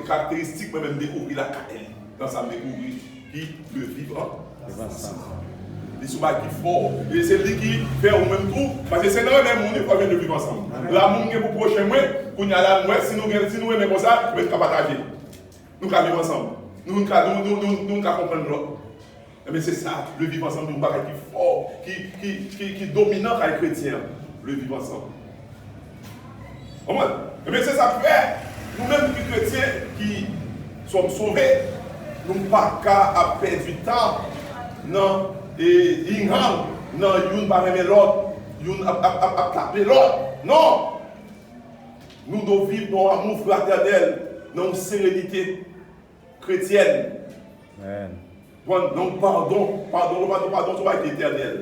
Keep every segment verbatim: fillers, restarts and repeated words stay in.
karakteristik mwen menm m dekouvri lakay li, nan sa m dekouvri ki le viv an- Viv ansanm. Li se yon bagay ki fò. E se li ki fè ou menm tou, paske se nan renmen moun wi fò vin le viv ansanm. Lanmou m gen pou pwochen mwen, kounye a la m wè si nou gen, si nou renmen konsa, men nou ka pataje. Nou ka viv ansanm. Nou, nou ka, nou, nou, nou, nou ka konprann lòt. Ebyen, se sa, le viv ansanm, yon bagay ki fò, ki, ki, ki, ki dominan kay kretyen an. Le viv ansanm. Konprann? Ebyen, se sa k fè, nou menm ki kretyen, ki sòm sove, nou pa ka ap pèdi tan nan e, ying-yang, nan youn pa renmen lòt, youn ap, ap, ap, ap tape lòt. Non! Nou dwe viv nan yon amou fratènèl, nan yon serenite kretyèn. Amen. Bon, nan yon padon, padon, padon, padon, se yon bagay ki etènèl.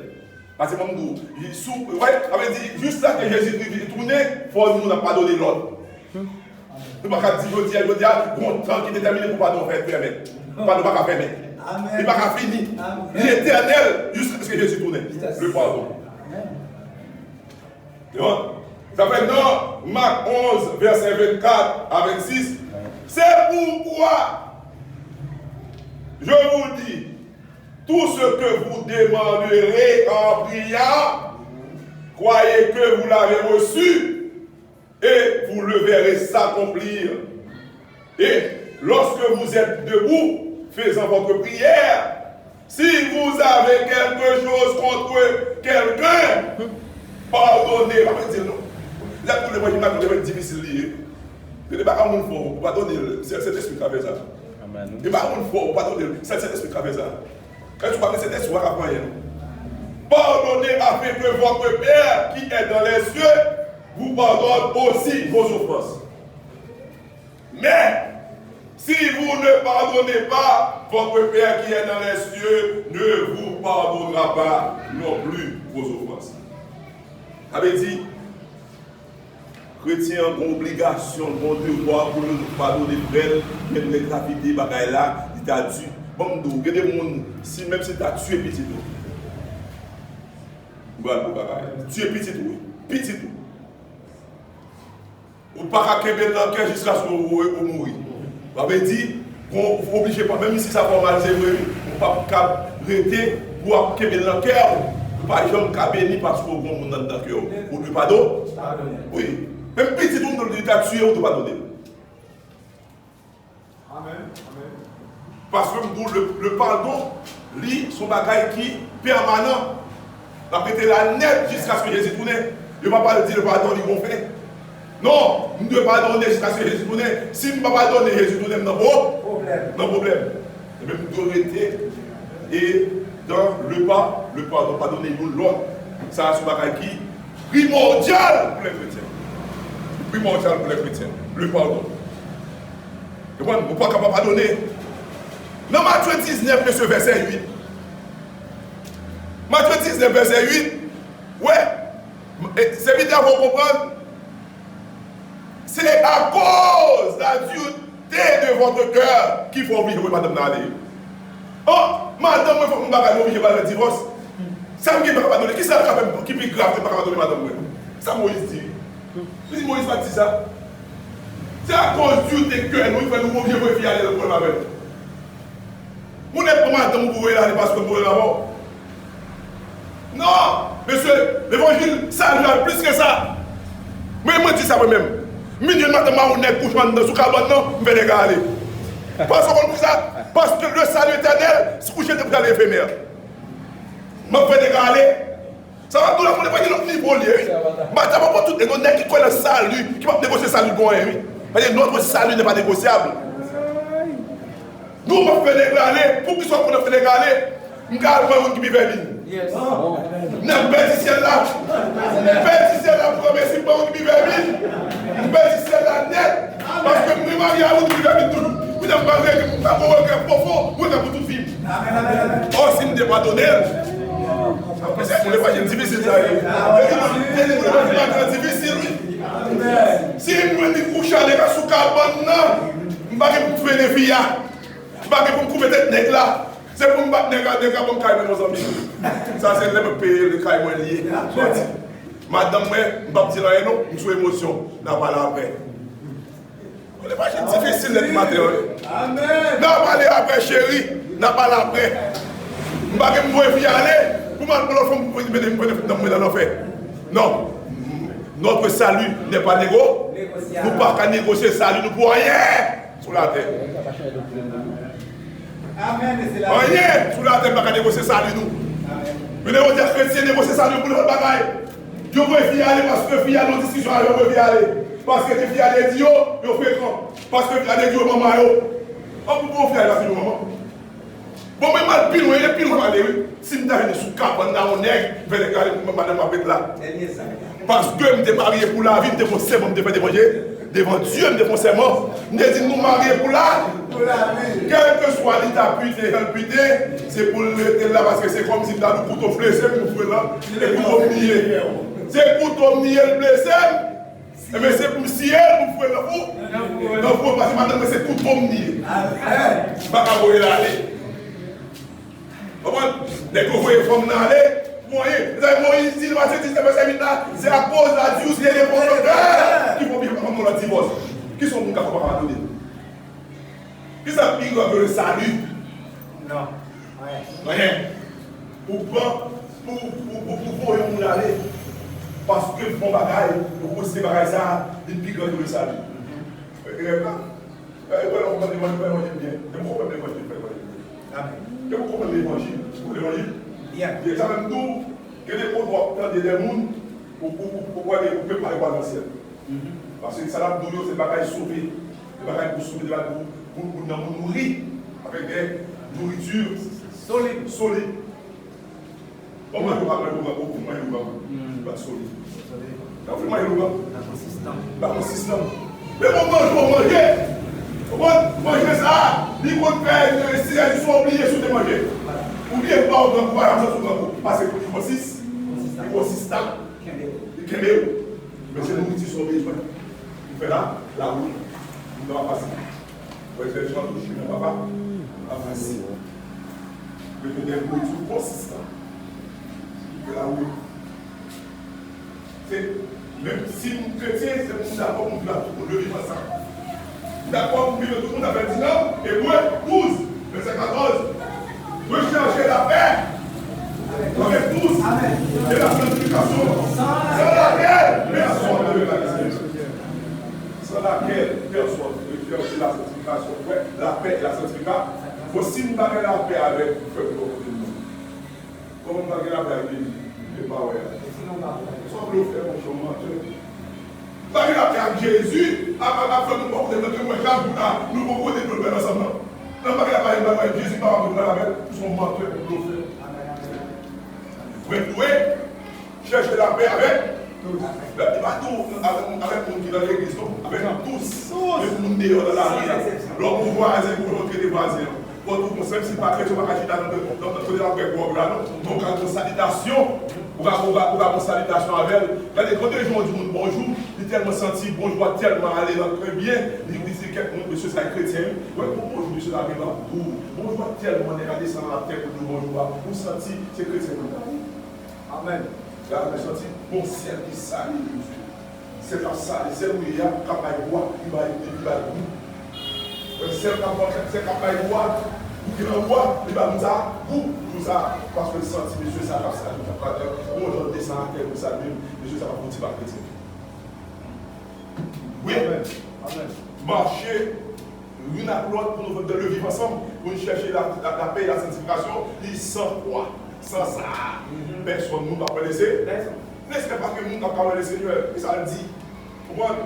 Paske mwen m di w, sou, wè, sa vle di, jiskaske Jezi tounen, fò nou ap padone lòt. Nou pa ka di jodi a, jodi a, gon tan ki detèmine pou padon fè, fèmen. Padon pa ka fèmen. Amen. Li pa ka fini. Amen. Li etènèl jiskaske Jezi tounen. Yes. Le padon. Amen. Sa fè nan Mak onz, vèsè vennkat a vennsis. C'est pourquoi je vous dis, tout ce que vous demanderez en priant, croyez que vous l'avez reçu, et vous le verrez s'accomplir. Et lorsque vous êtes debout, faisant votre prière, si vous avez quelque chose contre quelqu'un, pardonnez. Pa pèdi l non. Lè pou lè mwen, imajine mwen difisil li ye. Se pa moun fò, ou padone l. Sèl Sentespri k ka fè sa. Amen. Se pa moun fò, ou padone l. Sèl Sentespri k ka fè sa. Kè tou pa gen Sentespri, ou pa ka fè anyen non. Pardonnez afin que votre Père qui est dans les cieux vous pardonne aussi vos offenses. Mais si vous ne pardonnez pas, votre Père qui est dans les cieux ne vous pardonnera pas non plus vos offenses. Sa vle di, kretyen an gen obligasyon, gen devwa pou l padone frè l, menm lè gravite bagay la, li ta di. Ban m di w, gen de moun, si menm si l ta tiye pitit ou, m pral di w bagay, tiye pitit ou wi, pitit ou. Ou pa ka kenbe l nan kè jiskaske ou, ou, ou mouri. Sa vle di, bon, ou oblije pa, menm si sa fè w mal, se vre, wi. Ou p ap ka rete pou w ap kenbe l nan kè w. Ou pa janm ka beni paske w gen yon moun anndan kè w. Ou dwe padone. Wi. Menm pitit ou, li ta tiye, ou dwe padone l. Amen. Amen. Paske m di w, le, le padon, li, se yon bagay ki pèmanan. L ap rete la nèt jiskaske Jezi tounen. Yo pa pral di le padon li gon fen. Non, m dwe padone jiskaske Jezi tounen. Si m pa padone, Jezi tounen, m nan pwo-, pwoblèm. Nan pwoblèm. Ebyen, m dwe rete e dans le pa-, le padon, padone youn lòt. Sa a se yon bagay ki primòdyal pou lè kretyen. Primòdyal pou lè kretyen. Le padon. Konprann? Ou pa ka pa padone. Nan Matye diznèf, mesye, vèsè uit. Matye diznèf, vèsè uit. Wè, e, sèvitè, fò w konprann. C'est à cause de la dureté de votre cœur qu'il faut oblije voye madanm nan ale. Oh, madanm mwen fè m bagay, mwen oblije ba l divòs. Sa m gen pa ka padone. Kisa l ka fè m ki pi grav ke m pa ka padone madanm mwen? Sa Moyiz di. Li di Moyiz pa t di sa. Se akoz dureté kè nou ki fè nou oblije voye fi a ale lòt pwoblèm avè l. Moun ap pran madanm ou pou voye l ale paske l pwoblèm avè w. Non, mesye, levanjil sali a plis ke sa. Mwen, mwen di sa mwen menm. Minye maten, m a wè yon nèg kouche anndan sou kabann nan, m fè nèg la ale. Paske w konn poukisa? Paske le salut éternel, se kouche te pral efemè. M ap fè nèg la ale. Sa va tou la, moun pa gen lòt nivo li ye, wi. Maten, m ap pran tout, e gon nèg ki kwè nan sali, ki p ap negosye sali pou anyen, wi. Paske notre salut n'est pas négociable. Nou, w ap fè nèg la ale. Poukisa w konn ap fè nèg la ale? M ka al pran youn ki pi vèmin. Yes. N ap pèdi syèl la. M pèdi syèl la pou mesi m pran youn ki pi vèmin. M pèdi syèl la nèt. Paske m remarye a youn ki pi vèmin toujou. Kounye a m pa regrè, m pa gon regrè pwofon, m regrè pou tout vi m. Ò, si m te padone l. Apre se pou levanjil difisil sa ye. Levanjil difisil, wi. Si m wè li kouche a nèg la sou kabann nan, m pa gen pou m frennen fi a. M pa gen pou m koupe tèt nèg la. Se pou m bat nèg la, nèg la ban m kay mwen non zanmi. Sa se lè mwen peye li kay mwen li ye. Madanm mwen, m p ap di l anyen non, m sou emosyon. N a pale apre. Levanjil difisil. Mèsi nèt maten an. Amèn. N a pale apre, cheri. N a pale apre. M pa gen pou voye fi ale pou m al pran lòt fanm pou mete m nan lanfè. Non. Notre salut n'est pas négo. Nou pa ka negosye sali nou pou anyen sou latè. Anyen sou latè pa ka negosye sali nou. Men yo di kretyen negosye sali pou lòt bagay. Yo voye fi ale paske fi a nan diskisyon avè yo, voye fi ale. Paske fi a di yo, yo frekan. Paske fi a di yo manman yo. An pou bon fi ale paske yo manman. Bon, mwen m al pi lwen, e pi lwen m ale, wi. Si m ta vin sou kabann nan yon nèg, m fè nèg gade pou mwen madanm ap ret la. Paske m te marye pou lavi, m te fè sèman, m te fè devan Dye, devan Dye, m te fè sèman. M te di nou marye pou la, kèlkeswa li ta pite, jan l pite, se pou l rete la, paske se kòmsi m ta di kouto blese m, m fwe la, e kouto m li ye. Se kouto m li ye, l blese m. Ebyen, se pou m siye l, pou m fwe l nan fou. Nan fou, paske madanm mwen se kouto m li ye. M pa ka voye l ale. Konprann? Nèg yo voye fanm nan ale pou anyen. Mezanmi, Moyiz di nan Matye diznèf vèsè uit la, se akoz la durcité de votre cœur ki fè w peye fanm nan lòt divòs. Kisa yon moun ka fè w pa padone l? Kisa pi gran ke le salut? Non. Anyen. Anyen. Ou pran, pou, pou, pou, pou voye yon moun ale, paske bon bagay, ou konsidere bagay sa a, li pi gran ke le salut. Rèv la. E, e, wè, ou konprann levanjil, fè levanjil byen. Depi ou konprann levanjil, fè levanjil byen. Depi ou konprann levanjil, ou levanjil byen. Sa menm tou, gen de kote w ap tande de moun, ou, ou, ou, ou prepare pou al nan syèl. Paske sa l ap di w yo, se bagay sove. Se bagay pou sove, se bagay pou, pou, pou nanm ou nouri avèk de nouriti solid. Solid. Bon, manje ou pa manje ou gran kou, ou manje ou gran kou. Li pa solid. Nan ou manje ou gran kou. Li pa konsistan. Li pa konsistan. Men bon, manje ou manje. Ou konn manje sa, li konn fè, si, si, si w bliye si w te manje. Ou bliye pa w gran kou, pa janm santi w gran kou. Paske pou li konsis-, li konsistan. Li kenbe w. Men se nouriti sa w bezwen. Ou fè la, lawouy. Ou nan pase. Ou fè jan touche nan papa. Avanse. Mete de nouriti konsistan. Ou fè lawouy. Se, menm si nou kretyen, se pou nou dakò pou nou viv ak tout moun, nou viv ansanm. Dakò pou viv tout moun avèk dinam, Ebre douz, vèsè katòz. Recherchez la paix avec tous et la sanctification, sans laquelle personne ne verra le Seigneur. Sans laquelle personne ne verra la sanctification. Ouais, la paix et la sanctification. Bon, si nou pa gen lapè avèk pèp yo, kote nou? Kòman m pa gen lapè ak Jezi? Li pa wè a. Sa w vle w fè, monchè, w mantè. M pa gen lapè ak Jezi, ap, ap, ap fè moun pa kote mwen, ke mwen ka bout la, nou poko kote nou bèl ansanm nan. Nan m pa gen lapè, m pa wè Jezi, m pa wè lapè, ou se yon mantè, yon blofè. Mwen dwe chèche lapè avèk tout. Li pa tou avèk, avèk moun ki nan legliz, non, avèk tous. Menm moun deyò nan lari a. Lè w gon vwazen, ou konn trete vwazen an. Fò tou konsa, menm si l pa kretyen, ou pa ka chita nan, nan, nan kote l ap bwè gwòg la, non. Men ou ka gon salitasyon. Ou ka, ou ka, ou ka gon salitasyon avè l. Gade, kote jan w di moun bonjou, li tèlman santi bonjou a tèlman ale nan kè byen, li, li di kèk moun, mesye sa e kretyen, wi. Wè, bon bonjou, mesye sa gen l ap di w. Bonjou a tèlman nèg a desann nan atè pou di w bonjou a. Ou santi se kretyen moun nan. Amèn. Gade, ou santi bon syèl ki sali, mesye. Sèl k ap sale, sèl ou ye a, k ap bay bwa, li bay, li bay gou. Sèl k ap, sèl k ap bay bwa, ou gen nan bwa, li bay moun sa, gou, gou sa, paske l santi mesye sa k ap sale, k ap pran yon jan desann atè pou sale, mesye sa pa fouti pa kretyen. Wi. Amèn. Amèn. Mache youn ak lòt, pou nou fè de le viv ansanm, pou nou chèche la, la, lapè e la santifikasyon, li san kwa, san sa, pèsonn moun pa pral lese. Pèsonn. Lese pa gen moun k ap ka wè le Senyè. Kisa l di? Konprann?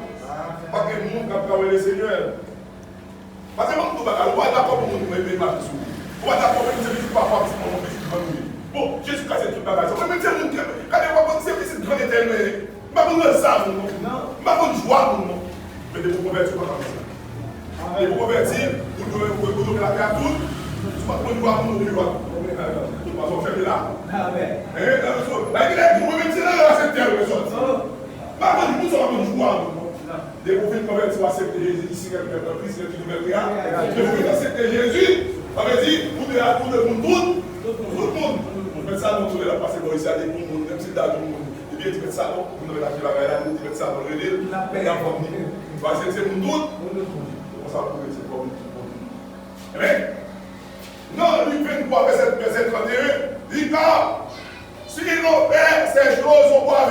Pa gen moun k ap ka wè le Senyè. Paske mwen m di w bagay, ou pa dakò pou moun mete maji sou ou. Ou pa dakò pou moun se pitit papa, pitit manman, pitit grann ou ye. Bon, Jezi Kris se tout bagay sa. Mwen menm se moun ki, gade, w ap se pitit grann etènèl. M pa konn rann sa moun non. M pa konn jwa moun non. Men depi w konvèti, ou pa ka fè sa. Depi w konvèti, ou dwe, ou dwe, ou dwe lakay ak tout. Si w pa konn jwa moun, ou dwe jwa tout. Tout pa sa w fè la. Amèn. Hein, nan sou, la ki lè di mwen menm se nan rase tèl mwen sòti. M pa konn moun sa, m pa konn jwa moun non. Depi w fin konvèti, w aksepte Jezi, li Senyè, Mèt an Kris, li ki nouvèl kreyati. Depi w fin aksepte Jezi, sa vle di, ou dwe, ou dwe moun tout, tout moun. Mèt salon tou lè l ap pase bò isi a, li moun, menm si l ta di moun. Epi li di mèt salon, moun nan mèt achte bagay la, li di mèt salon, rele l, li ap vann li. Paske se moun tout. Konsa pou rete kòm li pou li. Amen. Nan Lik venntwa, vèsè, vèsè trannteyen, li ka, si nos pères, ces choses sont pas